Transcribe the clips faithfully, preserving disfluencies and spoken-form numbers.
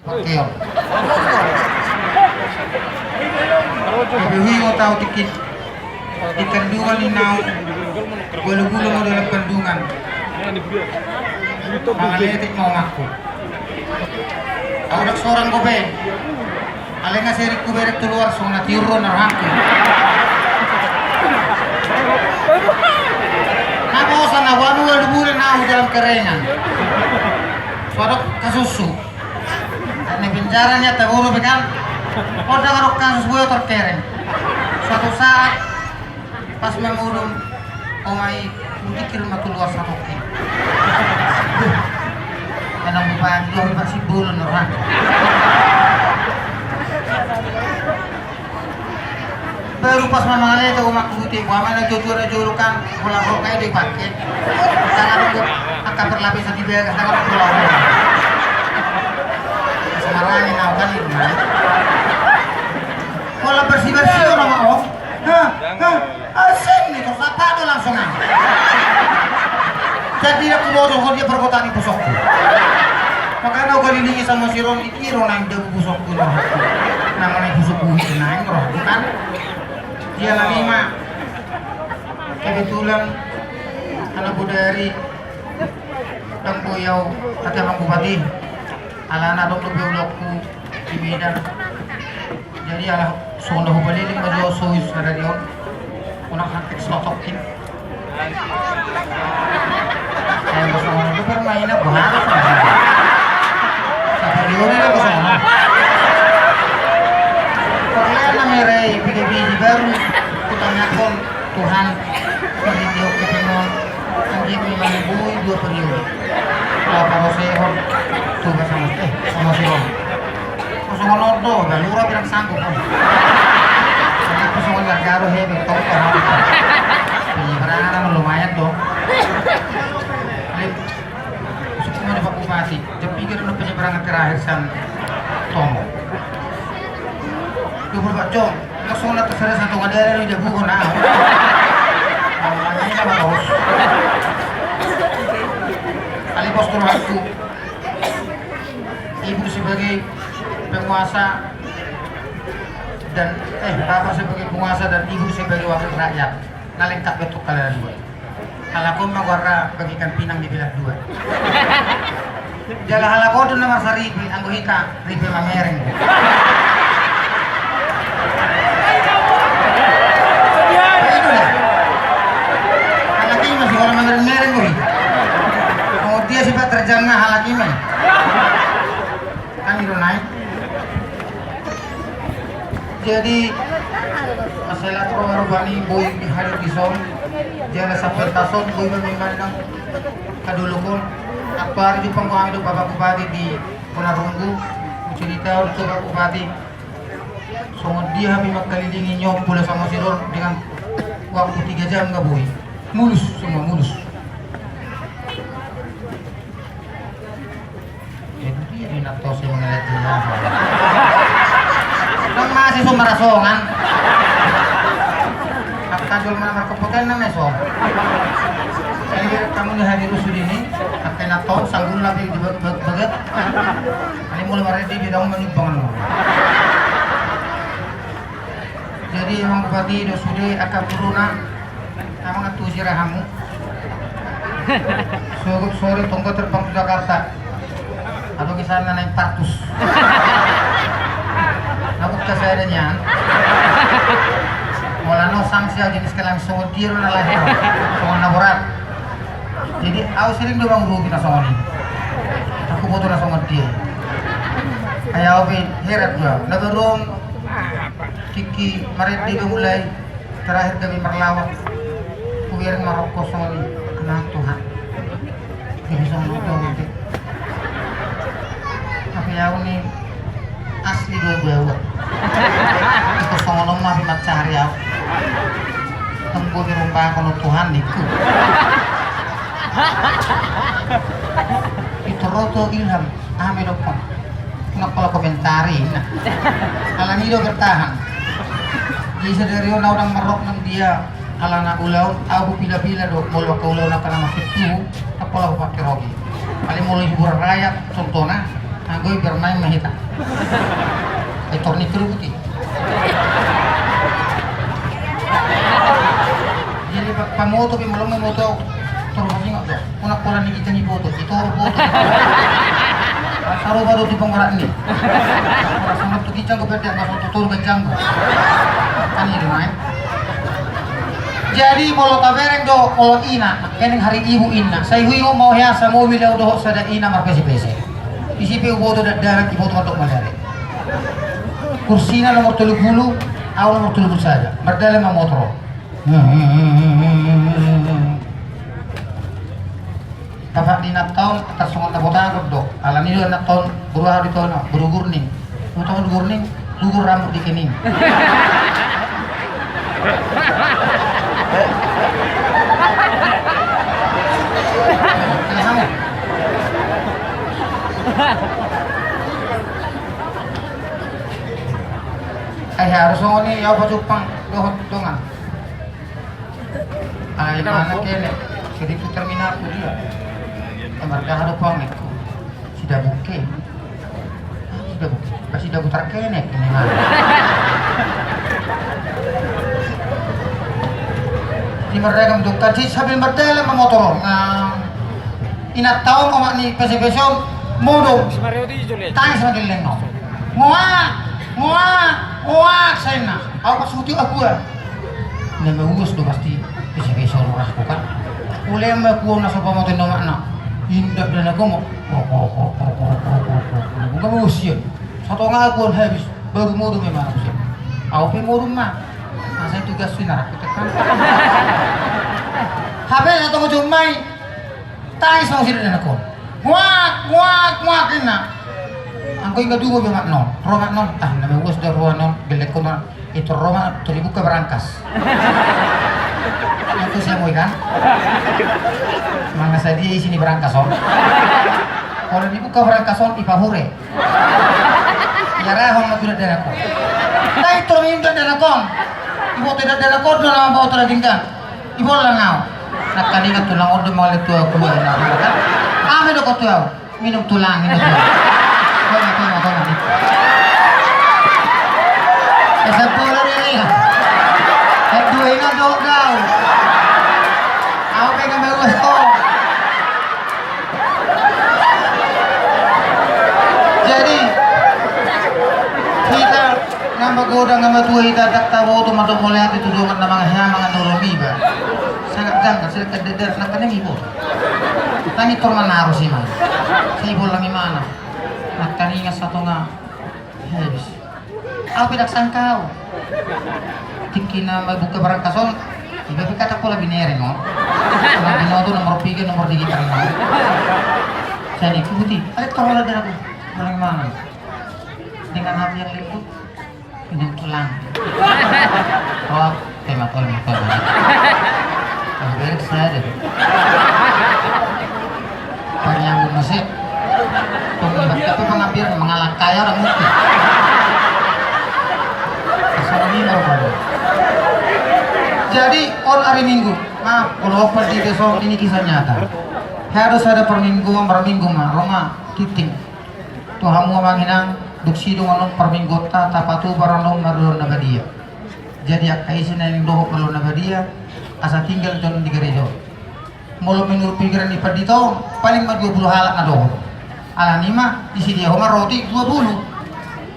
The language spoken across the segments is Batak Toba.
Pakeon. Gabe huingot au tingki di tandungan ni naung ualu bulan ma dalam kandungan. Mangaletek ma omakku. Au ndang sorang dope. Alai nga sering kuberek tu luar songon na tiur ro na rohangku. Na bosan au, ualu bulan au dalam kerengan. Sodok kasusuk. Ni penjara ni ata boru be kan. Poda karo kasus boyo terkereng. Suatu saat pas mamudun, omai, hutikir ma tu luar satongkin. Enam bupati dua bupati bolon orang. Baru pas mamangaletek omakku, huti, uamana jujur julukan. Bola roka i do dipake. Tangan angka perlapis di bagas tangan bola roka. Semarangin au kan itu kan. Bola bersih-bersih orang mau. Hah? Hah? Asing nih, terus apa tuh langsung ah. Jadi aku mau tuh dia perkotaan di pusokku. Makanya aku kelilingi sama si Rom, iki ro nang jago pusokku. Namanya pusokku itu nang roh kan. Dia lagi mah. Kebetulan anak bodari, ndang boi au ate Amang Bupati, alana adong dope ulaonku di Medan. Jadi ala songon na hupaliling ma jo so i sadari on. Unang santik sotokin. Ayo songon na permainan gua harus. Saperiode na songon na. Permainan na mere i biji-biji baru kutanyakan. Tuhan, mari dia oke pengon, anggiat memang boi dua periode. Laparoseon, tugas sama, eh, sama si Rom. Kosongan odo, galura bilang sanggup, Om. Karena kosongan gagaro, he, betul, paham. Penyeberangan lumayan dong. Lip, masuk ke mana Pak Bupati? Dia pikir lu penyeberangan terakhir san Tomo. Dua puluh empat jam. Langsung na terseret satu ngadere di jabu kau nah. Alai bos tu rohangku. Ibu sebagai penguasa dan, eh, bapak sebagai penguasa dan ibu sebagai wakil rakyat. Na lengkap betul kalian dua. Halak on ma goarna bagikan pinang dibelah dua. Jala halak on do na marsaripe, anggo hita ripe mamereng. Halak i ma si goarna mamereng-mereng do i. Mau dia sifat terjangna halak i ma. Kan i do naik. Jadi masalah roha-roha ni boi hadir dison. Jala sampe tason boi ma memandang kadolokon. Aktuari di pangkuang do Bapak Bupati di Ponarunggu. Cerita tu Bapak Bupati. Songon dia hami mangkalilingi nyok pula sama sidor dengan waktu tiga jam nggak boi. Mulus semua mulus. Jadi dia na tos yang ngeliat dia. Kan masih so marasongan. Aku tajol mana markepotan nama so. Jadi kamu ni hadir sudah ini. Aku na tos sanggul lagi di baget. Ini mulai marah dia dia tahu menimbang. Jadi Amang Bupati do sude angka guruna. Amang antusi rahamu. Sogop sore tonggo terbang tu Jakarta. Atau kisah na naik partus. Nabut kasada nian. Mola no sanksi au jenis kelang songon dia na lahir. Songon na borat. Jadi au sering do bang rugi na songon i. Aku foto na songon dia. Kayak au pe herat gua. Na berong. Kiki maret dia mulai. Terakhir kami marlawan. Kubiarin marokko songon i. Kenal Tuhan. Jadi songon i. Tapi au ni asli do bawa. Itu songon on ma mancari au. Tunggu di rumah kono Tuhan niku. Itu roto ilham. Ame dokkon. Nokkola komentari na. Alani do bertahan. Di sadari on au ndang marrok nang dia. Alana ulaon au hupila-pila do molo angka ulaon angka na masuk tu. Nokkola hupake rogi. Paling molo hiburan rakyat contohna. Anggo i bermain ma hita. Eh, tornikeru putih. Jadi pa-, pamoto pe, molo mamoto, toru pasingot do. Unang pola ni ginjang i boto, i toru boto. Sarupa do tu penggerak ni. Ora songon tu ginjang, gue pede, nggak songon tu toru ginjang, gue. Kan ini main. Jadi molo tabereng do, molo ina, kening hari ibu ina. Sai hui mau hea samobil au dohot sada ina marpese-pese. Isi pe uboto dakdanak, iboto mandok malere. Kursina nomor tolu pulu, au nomor tolu pulu sada. Mardalan ma motor. Bapak ni na taon tarsongon na botagon do. Alani do na taon boru aha di taon, boru gurning. Botagon gurning, gugur rambut di kening. Ai harus songon i, au pajumpang dohot dongan. Ai mana kene, sedikit terminal tu dia. Eh, mardaha do pangekku. Sida buke. Sida buke. Pas sida butar kene, ini mana? Di mereka menunjukkan si sambil berdalan memotor. Nah, inat tahu omak ni pese-pese modom. Tangis makin lengau. Ngoak, ngoak, ngoak, sainna. Au pasuti aku ya. Na mauas do pasti, bisa-bisa lurahku kan. Ule ma kuon na sopa moto nomakna. Indak dan aku mau. Nggak mau usia. Satonga aku on habis. Baru modom memang aku siap. Au pe modom ma. Masa itu gas sih narak tekan. Hape satonga jomai. Tangis ma sida dan aku. Muak, muak, muak inna. Anggo inga dungo be mak non. Ro mak non. Ah, na mauas do ro non. Gelek ko non. Itu ro mak tu dibuka berangkas. Itu saya mau ikan. Mangasa dia isi ni berangkas on. Kalau dibuka berangkas on, ipahure. Ia rahong ma tu dakdanak on. Nah, itu minta dakdanak on. Iboto dakdanak on do na bawa tu daging kan. Ibolang au. Nangkaningan tulang on do mangale tu au. Ame do ko tu au. Minum tulang, minum tulang. Toma, toma, toma. Esa bola dia. Dua ingat dok kau. Au pegang baru kau. Jadi hita na magodang na matua hita, ndang taboto mandok mauliate tu dongan na mangahe mangan na olo iba. Sangat janggal, silahkan deder, nangkaning iboto. Tani tor manarus ima. Sai bolang imana. Nangkaningan satonga. Habis. Au pe ndang sangkau. Tingki na mambuka berangkas on, iba pe katak pola binereng on. Pola binoto nomor piga, nomor digi karena. Jadi kubuti, ada torola dan aku. Paling mana? Dengan hati yang lembut, dengan tulang. Oh, tema tol, tema tol. Beres saja. Panyambung nasi. Pengibat tapi pengambil mengalak kaya orang mungkin. Jadi on hari Minggu. Maaf, kalau open di besok ini kisah nyata. Harus ada permingguan, perminggu ma, Roma, titik. Tu hamu amang inang, dung sidung annon parmingguonta, tapatupa annon marulaon na badia. Jadi angka ise naeng dohot marulaon na badia, asa tinggal annon di gareja on. Molo menurut pikiran ni pandita on, paling ma dua pulu halak na dohot. Alani ma, disidia ho ma roti dua pulu.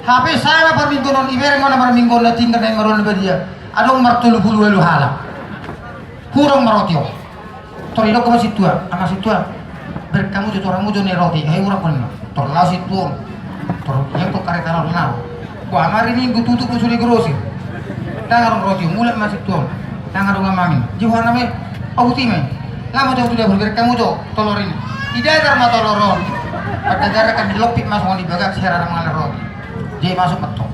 Hape sae ma parmingguon on, ibereng ma na parmingguon na tinggal naeng marulaon na badia. Adong martolu pulu ualu halak. Hurang ma roti on. Tor didok ma sintua, "Amang sintua, bereng hamu jo, tor hamu jo ni roti, ai hurang ma ninna." Tor laho sintua on. Tor iangkon kareta na on laho. Bah, hari Minggu tutup do sude grosir. Ndang adong roti, mulak ma sintua on. Ndang adong amang i. Jiho na me, pahuti me. Laho ma jo tu dapur, bereng hamu jo tolor i. Didagar ma tolor on. Pardagaran kan dilompit ma songon i bagak, sera na mangalap roti. Jadi masuk ma tong.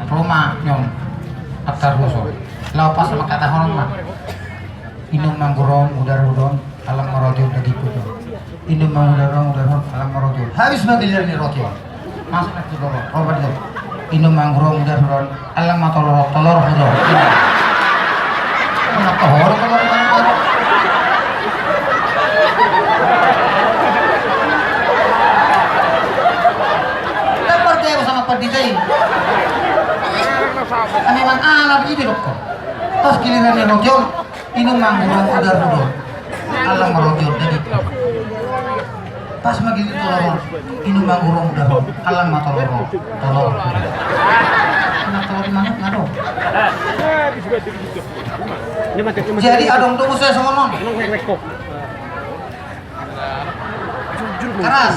Roma nyon. Atar ruso. Laho pas mangkatahon ma. Inum ma anggur on, udarhon, alang ma roti on, dagingku do. Inum ma anggur on, udarhon, alang ma roti on. Habis ma giliran ni roti on. Masuk na tu lorong, roma di lorong. Inum ma anggur on, udarhon, alang ma tolor, tolorhu do. Alang tolor, tolor, tolor. Memang anak i do dokkon. Pas giliran ni roti on, inum ma anggur on, udarmu do. Allang ma roti on daging. Pas ma giliran tolor on, inum ma anggur on, udarmu. Allang ma tolor on. Tolor. Anak tolor manuk nga do. Jadi adong do muse songon on. Keras.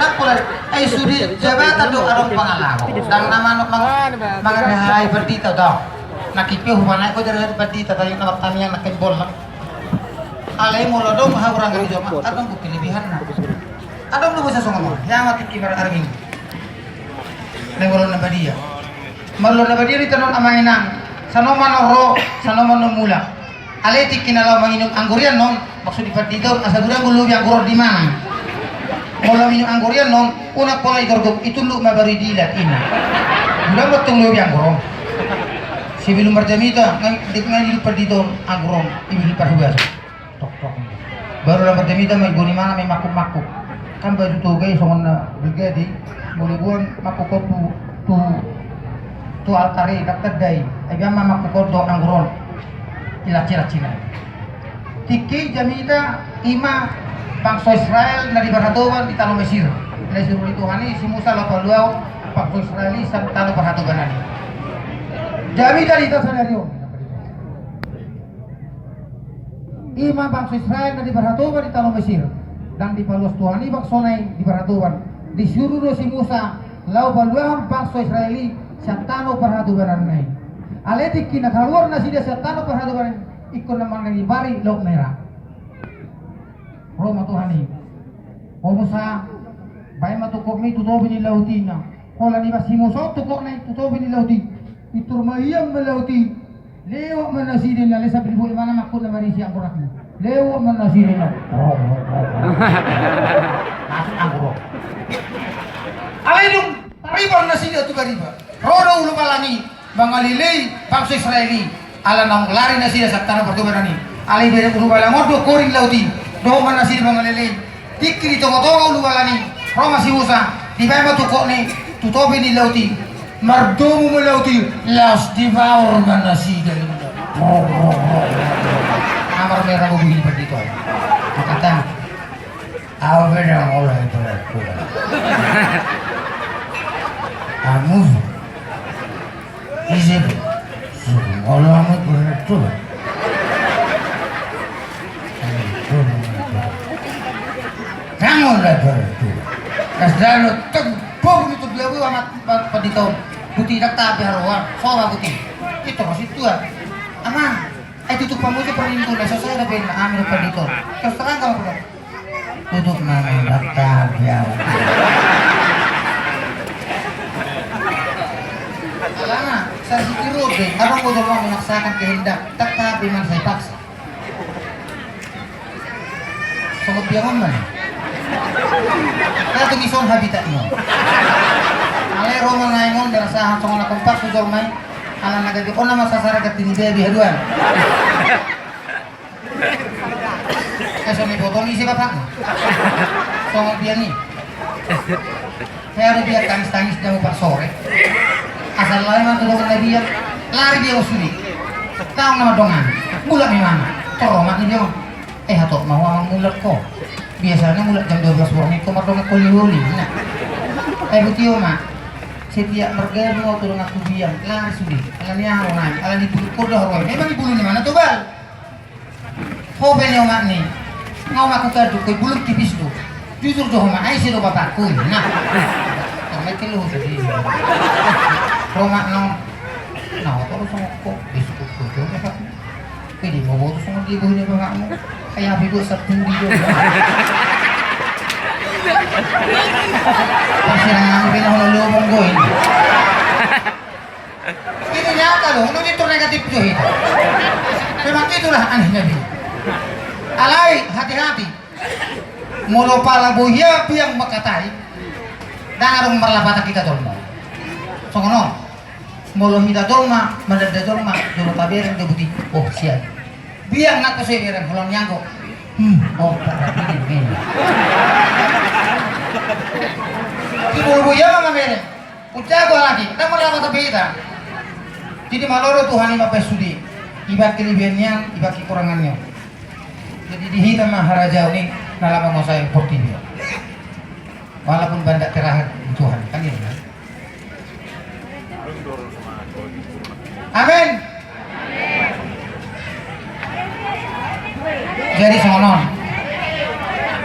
Ndang pola, ai sude jabatan do adong pangalaho. Ndang na manuk mang-, mangarahai pandita do. Nangkin pe hupanaek ho di ari pandita, tahi na martamiang nangkin bolon. Alai molo adong hahurangan i joma, adong do kelebihanna. Adong do muse songon on. Ia ma tingki mararming. Alai molo na badia. Molo na badia di tano on amang inang. Sano ma na ro, sano ma na mulak. Alai tingki na laho manginum anggur i annon, maksud ni pandita on, asa godang lobi anggur on di manang. Molo minum anggur i annon, unang pola ditorgop, itunduk ma baru didilat, inna. Godang ma tong lobi anggur on. Sebelum marjamita, ngai, ngai diidop pandita on anggur on, ibege parhobas. Tok, tok. Baru lam marjamita ma i, boni manang ma i mangkuk-mangkuk. Kan baju Toga i songon na balga di, molo boan mangkuk on tu, tu, tu altar i, ndang tanda i. Ai biar ma mangkuk on dohot anggur on. Ilatsi-latsi na i. Tingki jamita i ma bangso Israel na di parhatoban di tano Mesir. Na disuru ni Tuhan i si Musa laho paluahon bangso Israel i sian tano parhatobanan i. Jamita di hita sadari on. I ma bangso Israel na di parhatoban di tano Mesir. Ndang dipaluas Tuhan i bangsona i di parhatoban. Disuru do si Musa laho paluahon bangso Israel i sian tano parhatobananna i. Alai tingki na kaluar nasida sian tano parhatobanan i, ingkon na mangalibar i Laut Merah. Ro ma Tuhan i. O Musa, baen ma tungkotmi tu topi ni laut i, inna. Holan ibaen si Musa on tungkotna i tu topi ni laut i. Itur ma ian ma laut i. Lewat ma nasida, inna, alai sambil boi ma na mangkuk na marisi anggur i. Lewat ma nasida, inna. Masuk anggur on. Alai dung taribar nasida tu bariba, ro do ulubalang i mangalelei bangso Israel i. Ala naung lari nasida sian tano parhatobanan i. Alai dibereng ulubalang on do korin laut i. Dohot ma nasida mangalelei. Tingki di tonga-tonga ulubalang i, ro ma si Musa, dibaen ma tungkotna i tu topi ni laut i. Mardomu ma laut i, laos dibaor ma nasida, inna. Amar mera bobu i pandita on. Mangkata, au pe ndang olo ibaratku. Amu. Ise pe? Molo amu ibaratku. Tangon da ibaratku. Kas dano tong bobu ni tu dia bu amat pandita on. Buti dak tapi haroa, soba buti. Itu masih tua. Amang. Ai tutup hamu tu parlindungan, so sada pe na hami dohot pandita on. Terus terang kau, Bro. Tutup ma, ndang tabi au. Alana, sai sitiro be, adong do jolma memaksakan kehendak, ndang tabi, manang sai paksa. Songon biang on ma. Nah, tu ison habitatmu. Alai ro ma naeng on, dirasa songon na kompak tu jolma i. Ala na gabe on nama sasara gati ni bebi haduan. Asa ni potong isi bapak. Songon dia ni. Saya ada dia tangis-tangis jam empat sore. Asal lari mantu dengan dia. Lari dia usuli. Tahu nama dongan. Mulak memang. Toromat ni dia. Eh, hatop mau amang mulak ko. Biasanya mulak jam dua belas borngin ko mardongan ko liuli. Nah. Eh, butio ma. Setiap mergadu mau tolong aku biang. Lari suli. Ala ni aro nai. Ala ni bulu kodo roi. Memang di bulu ni mana tuh, Bal? Ho pe ni omak ni. Nga omakku kadu koi bulung tipis tu. Jujur jo omak, ai si do bapakku. Nah. Omak ke lu jadi. Omak no. Nah, oto lu songon ko. Biskup ko jo bapakku. Pede mau boto songon dia bohina bapakmu. Kayak api dua satu di jo. Pasti nang anu kena hono lobong goi. Ini nyata loh, ini tuh negatif tuh itu. Memang itulah anehnya dia. Alai, hati-hati. Molo pala bohia biang makatai, ndang adong marlapatan hita jolma. Songon on. Molo hita jolma, mandanda jolma, jolo tabereng do buti. Oh, sian. Biang nangko so ibereng, holan ni anggo. Hmm, oh, tak ada ini. Molo bohia ma mamereng. Jago lagi, nama-nama tapi kita. Jadi malo do Tuhan i mambahen sude. Ibaen kelebihan nian, ibaen kekurangan nian. Jadi di hita ma harajaon i na lam manguasai portibi. Walaupun baen nda terakhir di Tuhan, kan gitu kan? Amin. Jadi songon on.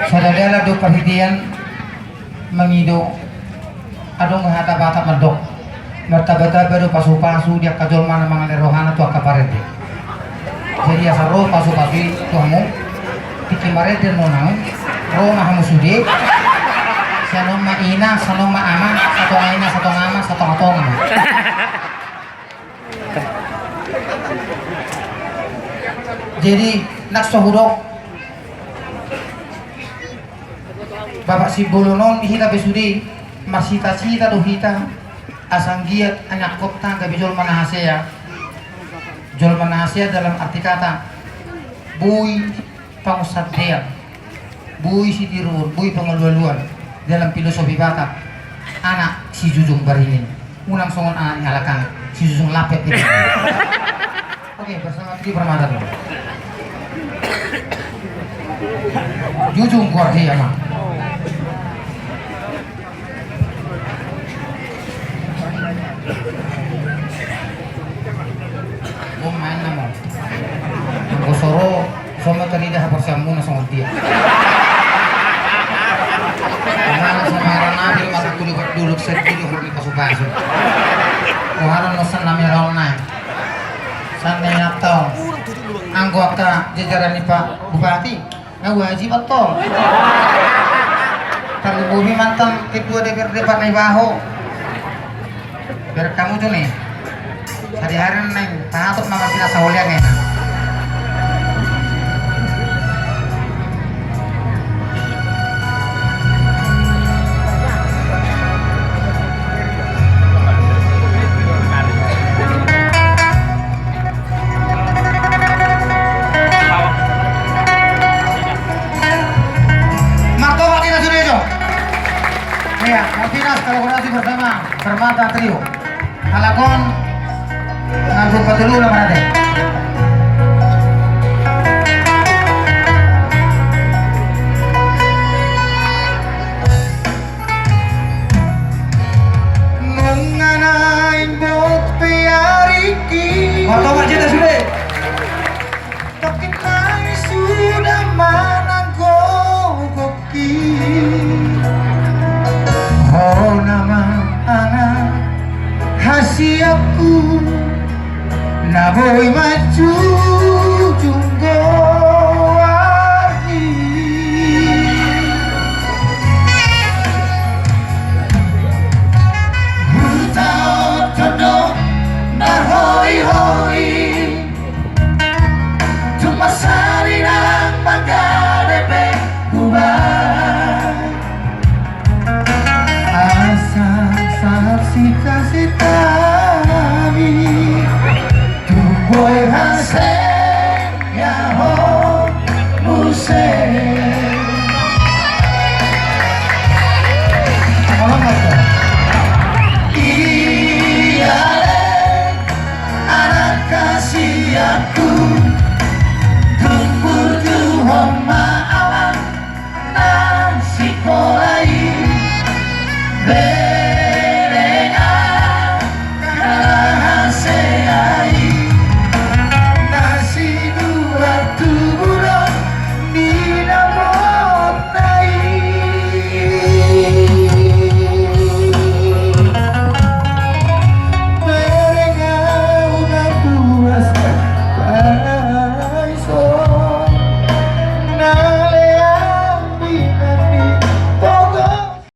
Sada dalan do parhitean mangido. Adong hata Batak mandok, martamba-tamba do pasu-pasu di angka jolma na mangalehon rohana tu angka parende. Jadi asa ro pasu-pasu i tu hamu, tingki marende annon, ro ma hamu sude. Sian on ma ina, sian on ma ama, satonga ina, satonga ama, satonga-tonga ma. Jadi nang so hudok Bapak Simbolon on, di hita pe sude, marcita-cita do hita asa anggiat anakkonta gabe jolma na hasea. Jolma na hasea dalam arti kata boi pangunsandean, boi sitiruon, boi pangalualuan. Dalam filosofi Batak, anak sijujung baringin. Unang songon anak ni halak an, sijujung lapet i. Oke, bersama Tri Permata dulu. Jujung keluar dia mah. Gong maen na mo. Anggo so ro, so ma tarida haporseaonmuna songon dia. Manang so maranabil mata kudu berduluk sendiri huruf di pasu-pasu. Muharon no san nami raon nai. San nai atong. Anggo angka jajaran ni Pak Bupati. Na wajib antong. Tarlumobi mantan ketua D P R D Pak Naibaho. Biar kamu tuh nih. Sadihari neng, tahatuk mama sila saulian enak. Martobat hita sude jo. Iya, Martinus kolaborasi bersama Permata Trio. Halak on, nganggo patelu na marate. Nunga naeng bot pe ariki. Martobat hita sude. Tongkin nai suda manang gogokki. Ho nama anak hasiakku. Na boi ma